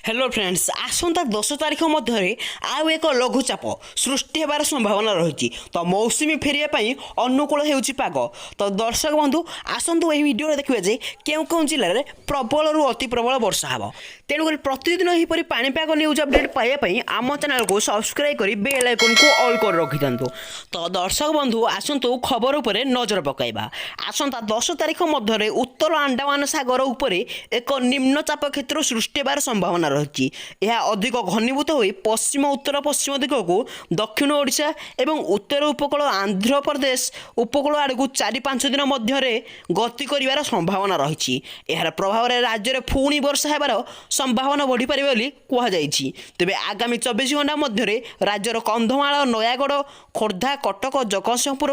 Hello friends, ଆସନ୍ତା 10 ତାରିଖ ମଧ୍ୟରେ ଆଉ ଏକ ଲଘୁଚାପ ସୃଷ୍ଟି ହେବାର ସମ୍ଭାବନା ରହିଛି। ତ ମୌସୁମୀ ଫେରିବା ପାଇଁ ଅନୁକୂଳ ହେଉଛି ପାଗ। ତ ଦର୍ଶକ ବନ୍ଧୁ, ଆସନ୍ତୁ ଏହି ଭିଡ଼ିଓରେ ଦେଖିବେ ଯେ କେଉଁ କେଉଁ ଜିଲ୍ଲାରେ ପ୍ରବଳରୁ ଅତି ପ୍ରବଳ ବର୍ଷା ହେବ। ତେଣୁକରି ପ୍ରତିଦିନ ଏହିପରି ପାଣିପାଗ ନ୍ୟୁଜ୍ ଅପଡେଟ୍ ପାଇବା ପାଇଁ ଆମ ଚ୍ୟାନେଲକୁ ସବସ୍କ୍ରାଇବ୍ କରି ବେଲ୍ ଆଇକନ୍କୁ ଅଲ୍ କରି ରଖିଥାନ୍ତୁ। ତ ଦର୍ଶକ ବନ୍ଧୁ, ଆସନ୍ତୁ ଖବର ଉପରେ ନଜର ପକାଇବା। ଆସନ୍ତା 10 ତାରିଖ ମଧ୍ୟରେ ଉତ୍ତର ଆଣ୍ଡାମାନ ସାଗର ଉପରେ ଏକ ନିମ୍ନଚାପ କ୍ଷେତ୍ର ସୃଷ୍ଟି ହେବାର ସମ୍ଭାବନା ରହିଛି। ଏହା ଅଧିକ ଘନୀଭୂତ ହୋଇ ପଶ୍ଚିମ ଉତ୍ତର ପଶ୍ଚିମ ଦିଗକୁ ଦକ୍ଷିଣ ଓଡ଼ିଶା ଏବଂ ଉତ୍ତର ଉପକୂଳ ଆନ୍ଧ୍ରପ୍ରଦେଶ ଉପକୂଳ ଆଡ଼କୁ 4-5 ଦିନ ମଧ୍ୟରେ ଗତି କରିବାର ସମ୍ଭାବନା ରହିଛି। ଏହାର ପ୍ରଭାବରେ ରାଜ୍ୟରେ ପୁଣି ବର୍ଷା ହେବାର ସମ୍ଭାବନା ବଢ଼ିପାରିବ ବୋଲି କୁହାଯାଇଛି। ତେବେ ଆଗାମୀ 24 ଘଣ୍ଟା ମଧ୍ୟରେ ରାଜ୍ୟର କନ୍ଧମାଳ, ନୟାଗଡ଼, ଖୋର୍ଦ୍ଧା, କଟକ, ଜଗତସିଂହପୁର,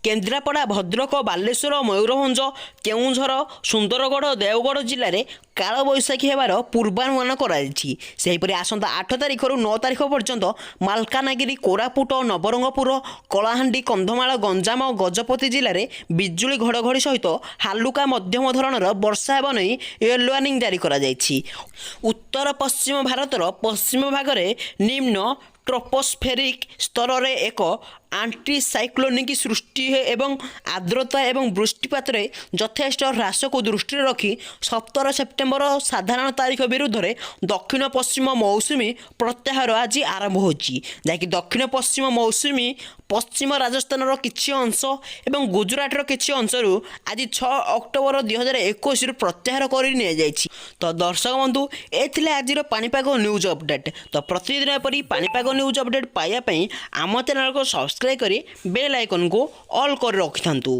କେନ୍ଦ୍ରାପଡ଼ା, ଭଦ୍ରକ, ବାଲେଶ୍ୱର, ମୟୂରଭଞ୍ଜ, କେଉଁଝର, ସୁନ୍ଦରଗଡ଼, ଦେଓଗଡ଼ ଜିଲ୍ଲାରେ କାଳବୈଶାଖୀ ହେବାର ପୂର୍ବାନୁମାନ କରାଯାଇଛି। ସେହିପରି ଆସନ୍ତା 8 ତାରିଖରୁ 9 ତାରିଖ ପର୍ଯ୍ୟନ୍ତ ମାଲକାନଗିରି, କୋରାପୁଟ, ନବରଙ୍ଗପୁର, କଳାହାଣ୍ଡି, କନ୍ଧମାଳ, ଗଞ୍ଜାମ, ଗଜପତି ଜିଲ୍ଲାରେ ବିଜୁଳି ଘଡ଼ଘଡ଼ି ସହିତ ହାଲୁକା ମଧ୍ୟମ ଧରଣର ବର୍ଷା ହେବ ନେଇ ୟେଲୋ ୱାର୍ଣ୍ଣିଂ ଜାରି କରାଯାଇଛି। ଉତ୍ତର ପଶ୍ଚିମ ଭାରତର ପଶ୍ଚିମ ଭାଗରେ ନିମ୍ନ ଟ୍ରୋପୋସ୍ଫେରିକ୍ ସ୍ତରରେ ଏକ ଆଣ୍ଟିସାଇକ୍ଲୋନିକ୍ ସୃଷ୍ଟି ଏବଂ ଆର୍ଦ୍ରତା ଏବଂ ବୃଷ୍ଟିପାତରେ ଯଥେଷ୍ଟ ହ୍ରାସକୁ ଦୃଷ୍ଟିରେ ରଖି 17 ସେପ୍ଟେମ୍ବର ସାଧାରଣ ତାରିଖ ବିରୁଦ୍ଧରେ ଦକ୍ଷିଣ ପଶ୍ଚିମ ମୌସୁମୀ ପ୍ରତ୍ୟାହାର ଆଜି ଆରମ୍ଭ ହୋଇଛି, ଯାହାକି ଦକ୍ଷିଣ ପଶ୍ଚିମ ମୌସୁମୀ ପଶ୍ଚିମ ରାଜସ୍ଥାନର କିଛି ଅଂଶ ଏବଂ ଗୁଜୁରାଟର କିଛି ଅଂଶରୁ ଆଜି 6 ଅକ୍ଟୋବର 2021ରୁ ପ୍ରତ୍ୟାହାର କରି ନିଆଯାଇଛି। ତ ଦର୍ଶକ ବନ୍ଧୁ, ଏ ଥିଲା ଆଜିର ପାଣିପାଗ ନ୍ୟୁଜ୍ ଅପଡେଟ୍। ତ ପ୍ରତିଦିନ ଏପରି ପାଣିପାଗ ନ୍ୟୁଜ୍ ଅପଡେଟ୍ ପାଇବା ପାଇଁ ଆମ ଚ୍ୟାନେଲକୁ ସବସ୍କ୍ରାଇବ୍ କରି ବେଲ୍ ଆଇକନ୍କୁ ଅଲ୍ କରି ରଖିଥାନ୍ତୁ।